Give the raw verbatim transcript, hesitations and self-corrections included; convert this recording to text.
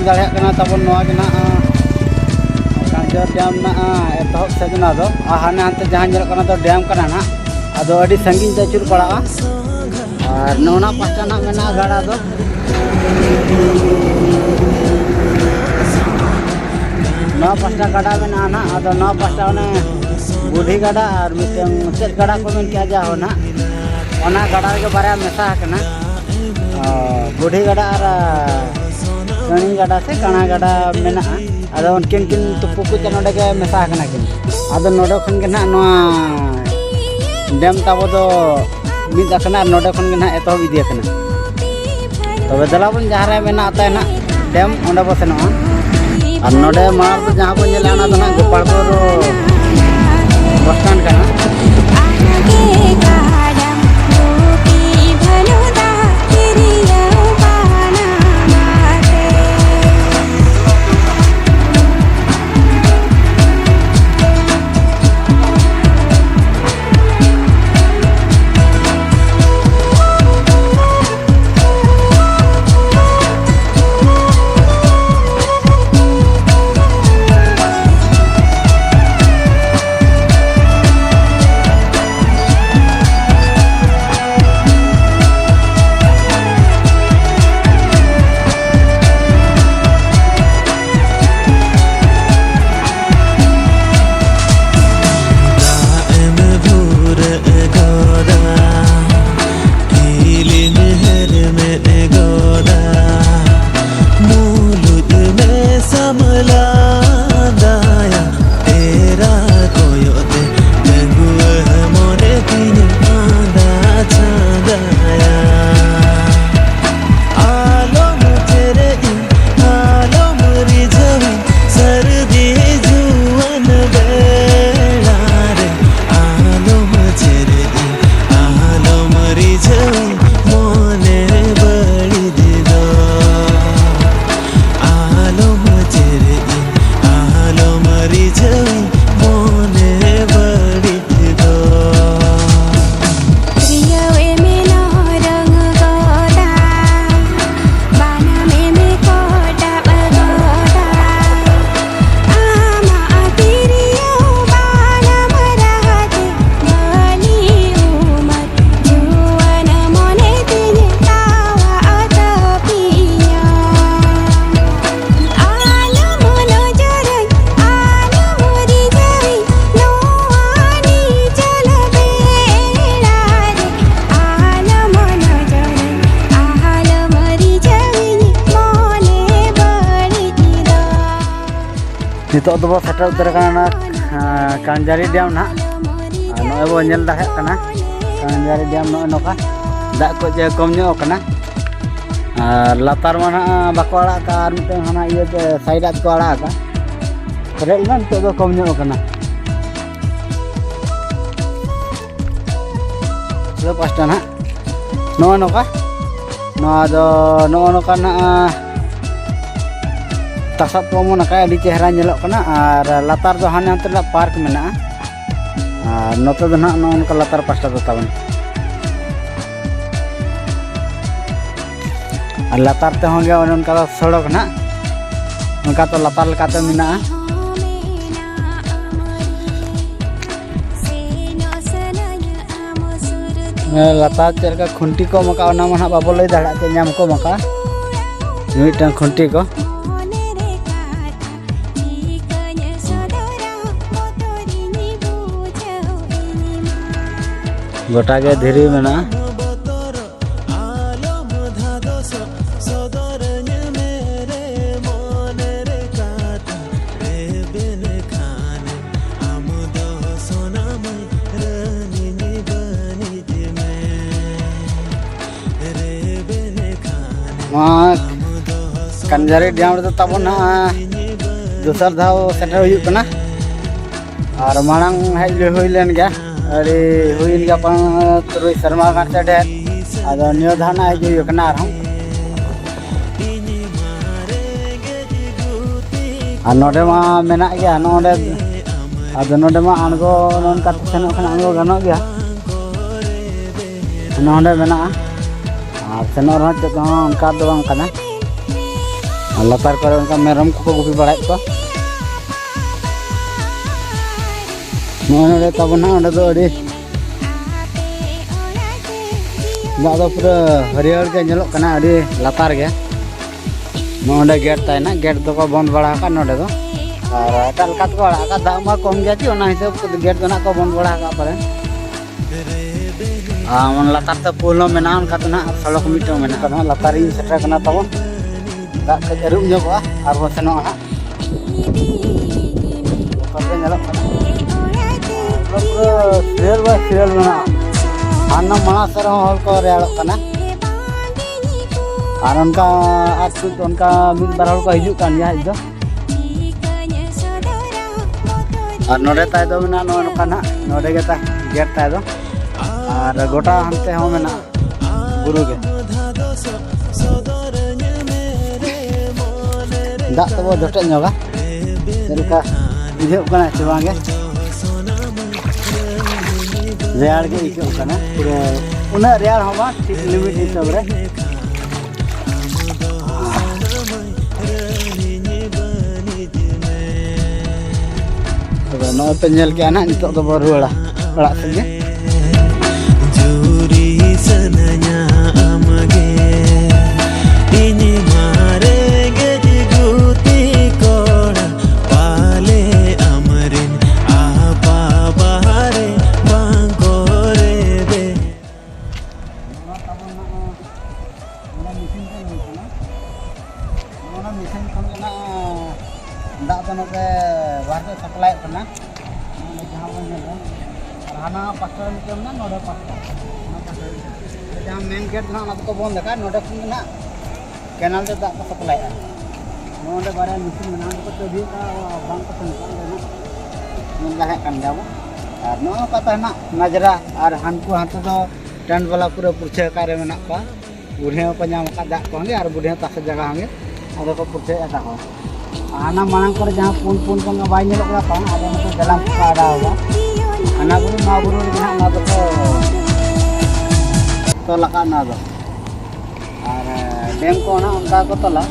ᱫᱟᱲᱮᱭᱟᱜ ᱠᱟᱱᱟ ᱛᱟᱵᱚᱱ, ᱱᱚᱣᱟ ᱜᱮ ᱱᱟᱜ ᱠᱟᱸᱡᱚᱨ ᱰᱮᱢ ᱨᱮᱱᱟᱜ ᱮᱛᱚᱦᱚᱵ ᱥᱮᱫ ᱚᱱᱟ ᱫᱚ, ᱟᱨ ᱦᱟᱱᱮ ᱦᱟᱱᱛᱮ ᱡᱟᱦᱟᱸ ᱧᱮᱞᱚᱜ ᱠᱟᱱᱟ ᱫᱚ ᱰᱮᱢ ᱠᱟᱱᱟ ᱱᱟᱜ᱾ ᱟᱫᱚ ᱟᱹᱰᱤ ᱥᱟᱺᱜᱤᱧ ᱛᱮ ᱟᱹᱪᱩᱨ ᱯᱟᱲᱟᱜᱼᱟ᱾ ᱟᱨ ᱱᱚᱣᱟ ᱯᱟᱦᱴᱟ ᱱᱟᱜ ᱢᱮᱱᱟᱜᱼᱟ ᱜᱟᱰᱟ ᱫᱚ, ᱱᱚᱣᱟ ᱯᱟᱦᱴᱟ ᱜᱟᱰᱟ ᱢᱮᱱᱟᱜᱼᱟ ᱱᱟᱜ᱾ ᱟᱫᱚ ᱱᱚᱣᱟ ᱯᱟᱦᱴᱟ ᱚᱱᱮ ᱵᱩᱰᱷᱤ ᱜᱟᱰᱟ ᱟᱨ ᱢᱤᱫᱴᱟᱝ ᱪᱮᱫ ᱜᱟᱰᱟ ᱠᱚ ᱢᱮᱱ ᱠᱮᱜᱼᱟ ᱡᱟᱦᱳ ᱱᱟᱜ, ᱚᱱᱟ ᱜᱟᱰᱟ ᱨᱮᱜᱮ ᱵᱟᱨᱭᱟ ᱢᱮᱥᱟ ᱟᱠᱟᱱᱟ᱾ ᱚ, ᱵᱩᱰᱷᱤ ᱜᱟᱰᱟ ᱟᱨ, ᱟ, ᱠᱟᱹᱬᱤ ᱜᱟᱰᱟ ᱥᱮ ᱠᱟᱬᱟ ᱜᱟᱰᱟ ᱢᱮᱱᱟᱜᱼᱟ᱾ ᱟᱫᱚ ᱩᱱᱠᱤᱱ ᱠᱤᱱ ᱛᱩᱯᱩ ᱠᱚ ᱱᱚᱰᱮ ᱜᱮ ᱢᱮᱥᱟ ᱟᱠᱟᱱᱟ ᱠᱤᱱ᱾ ᱟᱫᱚ ᱱᱚᱰᱮ ᱠᱷᱚᱱ ᱜᱮ ᱱᱟᱦᱟᱜ ᱱᱚᱣᱟ ᱰᱮᱢ ᱛᱟᱵᱚ ᱫᱚ ᱢᱤᱫ ᱟᱠᱟᱱᱟ ᱟᱨ ᱱᱚᱰᱮ ᱠᱷᱚᱱ ᱜᱮ ᱱᱟᱦᱟᱜ ᱮᱛᱚᱦᱚᱵ ᱤᱫᱤ ᱟᱠᱟᱱᱟ᱾ ᱛᱚᱵᱮ ᱫᱮᱞᱟ ᱵᱚᱱ ᱡᱟᱦᱟᱸ ᱨᱮ ᱢᱮᱱᱟᱜ ᱛᱟᱭ ᱱᱟᱦᱟᱜ ᱰᱮᱢ, ᱚᱸᱰᱮ ᱵᱚ ᱥᱮᱱᱚᱜᱼᱟ᱾ ᱟᱨ ᱱᱚᱰᱮ ᱢᱟᱲᱟᱝ ᱫᱚ ᱡᱟᱦᱟᱸ ᱵᱚᱱ ᱧᱮᱞᱟ, ᱚᱱᱟ ᱫᱚ ᱱᱟᱦᱟᱜ ᱜᱳᱯᱟᱞᱯᱩᱨ ᱵᱟᱥ ᱥᱴᱮᱱᱰ ᱠᱟᱱᱟ᱾ ᱱᱤᱛᱚᱜ ᱫᱚᱵᱚ ᱥᱮᱴᱮᱨ ᱩᱛᱟᱹᱨ ᱠᱟᱱᱟ ᱚᱱᱟ, ᱟᱸ, ᱠᱟᱱᱡᱟᱨᱤ ᱰᱮᱢ ᱱᱟᱦᱟᱜ᱾ ᱟᱨ ᱱᱚᱜᱼᱚᱭ ᱵᱚ ᱧᱮᱞ ᱫᱟᱲᱮᱭᱟᱜ ᱠᱟᱱᱟ ᱠᱟᱱᱡᱟᱨᱤ ᱰᱮᱢ ᱱᱚᱜᱼᱚᱭ ᱱᱚᱝᱠᱟ ᱫᱟᱜ ᱠᱚ ᱡᱮ ᱠᱚᱢ ᱧᱚᱜ ᱠᱟᱱᱟ᱾ ᱟᱨ ᱞᱟᱛᱟᱨ ᱢᱟ ᱱᱟᱦᱟᱜ ᱵᱟᱠᱚ ᱟᱲᱟᱜ ᱠᱟᱜᱼᱟ, ᱟᱨ ᱢᱤᱫᱴᱟᱝ ᱦᱟᱱᱟ ᱤᱭᱟᱹᱛᱮ ᱥᱟᱭᱤᱰ ᱟᱜ ᱠᱚ ᱟᱲᱟᱜ ᱠᱟᱜᱼᱟ᱾ ᱯᱮᱨᱮᱡ ᱞᱮᱱᱟ, ᱱᱤᱛᱚᱜ ᱫᱚ ᱠᱚᱢ ᱧᱚᱜ ᱠᱟᱱᱟ᱾ ᱯᱩᱨᱟᱹ ᱯᱟᱥᱴᱟ ᱱᱟᱦᱟᱜ ᱱᱚᱜᱼᱚ ᱱᱚᱝᱠᱟ, ᱱᱚᱣᱟ ᱫᱚ ᱱᱚᱜᱼᱚ ᱱᱚᱝᱠᱟ ᱱᱟᱦᱟᱜ ᱛᱟᱥᱟᱫ ᱠᱚ ᱚᱢᱚᱱ ᱟᱠᱟᱫ, ᱟᱹᱰᱤ ᱪᱮᱦᱨᱟ ᱧᱮᱞᱚᱜ ᱠᱟᱱᱟ᱾ ᱟᱨ ᱞᱟᱛᱟᱨ ᱫᱚ ᱦᱟᱱᱮ ᱦᱟᱱᱛᱮ ᱨᱮᱱᱟᱜ ᱯᱟᱨᱠ ᱢᱮᱱᱟᱜᱼᱟ᱾ ᱟᱨ ᱱᱚᱛᱮ ᱫᱚ ᱱᱟᱦᱟᱜ ᱱᱚᱜᱼᱚ ᱱᱚᱝᱠᱟ ᱞᱟᱛᱟᱨ ᱯᱟᱥᱴᱟ ᱫᱚ ᱛᱟᱵᱚᱱ᱾ ᱟᱨ ᱞᱟᱛᱟᱨ ᱛᱮᱦᱚᱸ ᱜᱮ ᱚᱱᱮ ᱚᱱᱠᱟ ᱫᱚ ᱥᱚᱲᱚᱠ ᱱᱟᱦᱟᱜ, ᱚᱱᱠᱟ ᱛᱚ ᱞᱟᱛᱟᱨ ᱞᱮᱠᱟᱛᱮ ᱢᱮᱱᱟᱜᱼᱟ᱾ ᱞᱟᱛᱟᱨ ᱪᱮᱫ ᱞᱮᱠᱟ ᱠᱷᱩᱱᱴᱤ ᱠᱚ ᱮᱢ ᱟᱠᱟᱫ, ᱚᱱᱟ ᱢᱟ ᱱᱟᱦᱟᱜ ᱵᱟᱵᱚ ᱞᱟᱹᱭ ᱫᱟᱲᱮᱭᱟᱜ ᱪᱮᱫ ᱧᱟᱢ ᱠᱚ ᱮᱢ ᱟᱠᱟᱫ, ᱢᱤᱫᱴᱟᱝ ᱠᱷᱩᱱᱴᱤ ᱠᱚ᱾ ᱜᱚᱴᱟ ᱜᱮ ᱫᱷᱤᱨᱤ ᱢᱮᱱᱟᱜᱼᱟ᱾ ᱱᱚᱣᱟ ᱠᱟᱱᱡᱟᱨᱤ ᱰᱮᱢ ᱨᱮᱫᱚ ᱛᱟᱵᱚᱱ ᱱᱟᱦᱟᱜ ᱫᱚᱥᱟᱨ ᱫᱷᱟᱣ ᱥᱮᱴᱮᱨ ᱦᱩᱭᱩᱜ ᱠᱟᱱᱟ᱾ ᱟᱨ ᱢᱟᱲᱟᱝ ᱦᱮᱡ ᱦᱩᱭ ᱞᱮᱱ ᱜᱮᱭᱟ, ᱟᱹᱰᱤ ᱦᱩᱭᱮᱱ ᱜᱮᱭᱟ ᱯᱟᱸᱪ ᱛᱩᱨᱩᱭ ᱥᱮᱨᱢᱟ ᱜᱟᱱ ᱥᱮ ᱰᱷᱮᱨ᱾ ᱟᱫᱚ ᱱᱤᱭᱟᱹ ᱫᱷᱟᱣ ᱱᱟᱜ ᱦᱮᱡ ᱦᱩᱭᱩᱜ ᱠᱟᱱᱟ ᱟᱨᱦᱚᱸ᱾ ᱟᱨ ᱱᱚᱰᱮ ᱢᱟ ᱢᱮᱱᱟᱜ ᱜᱮᱭᱟ, ᱱᱚᱰᱮ, ᱟᱫᱚ ᱱᱚᱰᱮ ᱢᱟ ᱟᱬᱜᱚ ᱱᱚᱝᱠᱟ ᱛᱮ ᱥᱮᱱᱚᱜ ᱠᱷᱟᱱ ᱟᱬᱜᱚ ᱜᱟᱱᱚᱜ ᱜᱮᱭᱟ, ᱱᱚᱰᱮ ᱢᱮᱱᱟᱜᱼᱟ᱾ ᱟᱨ ᱥᱮᱱᱚᱜ ᱨᱮᱦᱚᱸ ᱪᱮᱫ ᱦᱚᱸ ᱚᱱᱠᱟ ᱫᱚ ᱵᱟᱝ ᱠᱟᱱᱟ᱾ ᱟᱨ ᱞᱟᱛᱟᱨ ᱠᱚᱨᱮ ᱚᱱᱠᱟ ᱢᱮᱨᱚᱢ ᱠᱚᱠᱚ ᱜᱩᱯᱤ ᱵᱟᱲᱟᱭᱮᱫ ᱠᱚᱣᱟ᱾ ᱱᱚᱜᱼᱚᱭ ᱱᱚᱰᱮ ᱛᱟᱵᱚᱱ ᱦᱟᱸᱜ, ᱚᱸᱰᱮ ᱫᱚ ᱟᱹᱰᱤ ᱫᱟᱜ ᱫᱚ ᱯᱩᱨᱟᱹ ᱦᱟᱹᱨᱭᱟᱹᱲ ᱜᱮ ᱧᱮᱞᱚᱜ ᱠᱟᱱᱟ, ᱟᱹᱰᱤ ᱞᱟᱛᱟᱨ ᱜᱮ᱾ ᱱᱚᱜᱼᱚᱭ ᱱᱚᱰᱮ ᱜᱮᱴ ᱛᱟᱦᱮᱱᱟ, ᱜᱮᱴ ᱫᱚᱠᱚ ᱵᱚᱱᱫ ᱵᱟᱲᱟ ᱟᱠᱟᱫ ᱱᱚᱰᱮ ᱫᱚ᱾ ᱟᱨ ᱮᱴᱟᱜ ᱞᱮᱠᱟ ᱛᱮᱠᱚ ᱟᱲᱟᱜ ᱟᱠᱟᱫ, ᱫᱟᱜ ᱢᱟ ᱠᱚᱢ ᱜᱮᱭᱟ ᱪᱮ, ᱚᱱᱟ ᱦᱤᱥᱟᱹᱵ ᱜᱮᱴ ᱫᱚ ᱱᱟᱜ ᱠᱚ ᱵᱚᱱᱫ ᱵᱟᱲᱟ ᱟᱠᱟᱫ ᱯᱟᱞᱮ᱾ ᱟᱨ ᱚᱱᱟ ᱞᱟᱛᱟᱨ ᱛᱮ ᱯᱳᱞ ᱦᱚᱸ ᱢᱮᱱᱟᱜᱼᱟ, ᱚᱱᱠᱟ ᱛᱮ ᱱᱟᱜ ᱥᱚᱲᱚᱠ ᱢᱤᱫᱴᱟᱝ ᱢᱮᱱᱟᱜᱼᱟ᱾ ᱱᱟᱜ ᱞᱟᱛᱟᱨ ᱨᱤᱧ ᱥᱮᱴᱮᱨ ᱠᱟᱱᱟ ᱛᱟᱵᱚᱱ, ᱫᱟᱜ ᱠᱟᱹᱡ ᱟᱹᱨᱩᱵ ᱧᱚᱜᱚᱜᱼᱟ ᱟᱨ ᱵᱚᱱ ᱥᱮᱱᱚᱜᱼᱟ ᱦᱟᱸᱜ᱾ ᱧᱮᱞᱚᱜ ᱠᱟᱱᱟ᱾ ᱯᱩᱨᱟᱹ serial by serial ᱢᱮᱱᱟᱜᱼᱟ᱾ ᱦᱟᱱᱟ ᱢᱟᱲᱟᱝ ᱥᱮᱫ ᱨᱮᱦᱚᱸ ᱦᱚᱲ ᱠᱚ ᱨᱮᱭᱟᱲᱚᱜ ᱠᱟᱱᱟ᱾ ᱟᱨ ᱚᱱᱠᱟ ᱟᱨ ᱥᱩᱫ ᱚᱱᱠᱟ ᱢᱤᱫ ᱵᱟᱨ ᱦᱚᱲ ᱠᱚ ᱦᱤᱡᱩᱜ ᱠᱟᱱ ᱜᱮᱭᱟ ᱦᱮᱡ ᱫᱚ᱾ ᱟᱨ ᱱᱚᱰᱮ ᱛᱟᱭ ᱫᱚ ᱢᱮᱱᱟᱜᱼᱟ ᱱᱚᱜᱼᱚ ᱱᱚᱝᱠᱟ ᱱᱟᱦᱟᱜ, ᱱᱚᱰᱮ ᱜᱮ ᱛᱟᱭ gate ᱛᱟᱭ ᱫᱚ᱾ ᱟᱨ ᱜᱚᱴᱟ ᱦᱟᱱᱛᱮ ᱦᱚᱸ ᱢᱮᱱᱟᱜᱼᱟ ᱵᱩᱨᱩ ᱜᱮ᱾ ᱫᱟᱜ ᱛᱮᱵᱚ ᱡᱚᱴᱮᱫ ᱧᱚᱜᱟ, ᱪᱮᱫ ᱞᱮᱠᱟ ᱵᱩᱡᱷᱟᱹᱜ ᱠᱟᱱᱟ ᱥᱮ ᱵᱟᱝ ᱜᱮ? ᱨᱮᱭᱟᱲ ᱜᱮ ᱟᱹᱭᱠᱟᱹᱜ ᱠᱟᱱᱟ ᱯᱩᱨᱟᱹ, ᱩᱱᱟᱹᱜ ᱨᱮᱭᱟᱲ ᱦᱚᱸ ᱵᱟᱝ, ᱴᱷᱤᱠ limit ᱦᱤᱥᱟᱹᱵ ᱨᱮ᱾ ᱛᱚᱵᱮ ᱱᱚᱜᱼᱚᱭ ᱯᱮ ᱧᱮᱞ ᱠᱮᱜᱼᱟ ᱱᱟᱦᱟᱜ, ᱱᱤᱛᱚᱜ ᱫᱚᱵᱚ ᱨᱩᱣᱟᱹᱲᱟ ᱚᱲᱟᱜ ᱥᱮᱫ ᱜᱮ᱾ ᱡᱩᱨᱤ ᱥᱟᱱᱟᱧᱟ ᱟᱢᱜᱮ, ᱤᱧ ᱢᱟ ᱨᱮᱸᱜᱮᱡ ᱜᱩᱛᱤ ᱠᱚᱲᱟ, ᱯᱟᱞᱮ ᱟᱢᱨᱮᱱ ᱟᱯᱟ ᱵᱟᱦᱟᱨᱮ ᱵᱟᱝ ᱠᱚ ᱨᱮᱵᱮᱱ᱾ ᱱᱚᱣᱟ ᱛᱟᱵᱚᱱ ᱱᱟᱜ ᱱᱚᱰᱮ ᱢᱮᱥᱤᱱ ᱠᱚ ᱧᱮᱞ ᱠᱟᱱᱟ᱾ ᱱᱚᱜᱼᱚ ᱱᱟ ᱢᱮᱥᱤᱱ ᱠᱷᱚᱱ ᱜᱮ ᱱᱟᱜ ᱫᱟᱜ ᱫᱚ ᱱᱚᱰᱮ ᱵᱟᱦᱨᱮ ᱥᱟᱯᱞᱟᱭᱚᱜ ᱠᱟᱱᱟ᱾ ᱱᱚᱰᱮ ᱡᱟᱦᱟᱸ ᱵᱚᱱ ᱧᱮᱞᱟ, ᱟᱨ ᱦᱟᱱᱟ ᱯᱟᱥᱴᱟ ᱨᱮ ᱢᱤᱫᱴᱮᱱ ᱢᱮᱱᱟᱜᱼᱟ, ᱱᱚᱰᱮ ᱯᱟᱥᱴᱟ, ᱚᱱᱟ ᱯᱟᱥᱴᱟ ᱨᱮ ᱡᱟᱦᱟᱸ ᱢᱮᱱ ᱜᱮᱴ ᱫᱚ ᱱᱟᱜ ᱚᱱᱟ ᱫᱚᱠᱚ ᱵᱚᱱᱫ ᱟᱠᱟᱫ, ᱱᱚᱰᱮ ᱠᱷᱚᱱ ᱜᱮ ᱱᱟᱜ ᱠᱮᱱᱟᱞ ᱛᱮ ᱫᱟᱜ ᱠᱚ ᱥᱟᱯᱞᱟᱭᱮᱫᱼᱟ᱾ ᱱᱚᱰᱮ ᱵᱟᱨᱭᱟ ᱢᱮᱥᱤᱱ ᱢᱮᱱᱟᱜᱼᱟ, ᱚᱸᱰᱮ ᱠᱚ ᱪᱟᱹᱵᱤ ᱟᱠᱟᱫᱼᱟ, ᱵᱟᱝ ᱠᱚ ᱥᱮᱱ ᱠᱟᱱᱟ, ᱚᱸᱰᱮ ᱱᱟᱜ ᱧᱮᱞ ᱫᱟᱲᱮᱭᱟᱜ ᱠᱟᱱ ᱜᱮᱭᱟ ᱵᱚᱱ᱾ ᱟᱨ ᱱᱚᱜᱼᱚ ᱱᱚᱝᱠᱟ ᱛᱟᱦᱮᱱᱟ ᱱᱟᱡᱽᱨᱟ, ᱟᱨ ᱦᱟᱱᱠᱩ ᱦᱟᱱᱛᱮ ᱫᱚ ᱴᱮᱱᱴ ᱵᱟᱞᱟ ᱯᱩᱨᱟᱹ ᱯᱩᱨᱪᱷᱟᱹ ᱟᱠᱟᱫ ᱨᱮ ᱢᱮᱱᱟᱜ ᱠᱚᱣᱟ᱾ ᱵᱩᱰᱷᱤ ᱦᱚᱸᱠᱚ ᱧᱟᱢ ᱟᱠᱟᱫ ᱫᱟᱜ ᱠᱚ ᱦᱟᱸᱜᱮ, ᱟᱨ ᱵᱩᱰᱷᱤ ᱦᱚᱸ ᱛᱟᱥᱮ ᱡᱟᱭᱜᱟ ᱦᱟᱸᱜᱮ, ᱟᱫᱚ ᱠᱚ ᱯᱩᱨᱪᱷᱟᱹᱭᱮᱫᱼᱟ ᱫᱟᱜ ᱦᱚᱸ᱾ ᱟᱨ ᱦᱟᱱᱟ ᱢᱟᱲᱟᱝ ᱠᱚᱨᱮ ᱡᱟᱦᱟᱸ ᱯᱩᱱ ᱯᱩᱱ ᱠᱚ ᱵᱟᱭ ᱧᱮᱞᱚᱜ ᱠᱟᱱᱟ ᱛᱟᱦᱮᱸᱫ, ᱟᱫᱚ ᱚᱱᱟ ᱠᱚ ᱡᱟᱞᱟᱢ ᱠᱚᱠᱚ ᱟᱰᱟᱣ ᱮᱫᱟ᱾ ᱦᱟᱱᱟ ᱵᱩᱨᱩ ᱱᱚᱣᱟ ᱵᱩᱨᱩ ᱨᱮᱜᱮ ᱦᱟᱸᱜ ᱱᱚᱣᱟ ᱫᱚᱠᱚ ᱛᱚᱞ ᱟᱠᱟᱫ ᱱᱚᱣᱟ ᱫᱚ᱾ ᱟᱨ ᱰᱮᱢ ᱠᱚ ᱚᱱᱟ ᱚᱱᱠᱟ ᱠᱚ ᱛᱚᱞᱟ᱾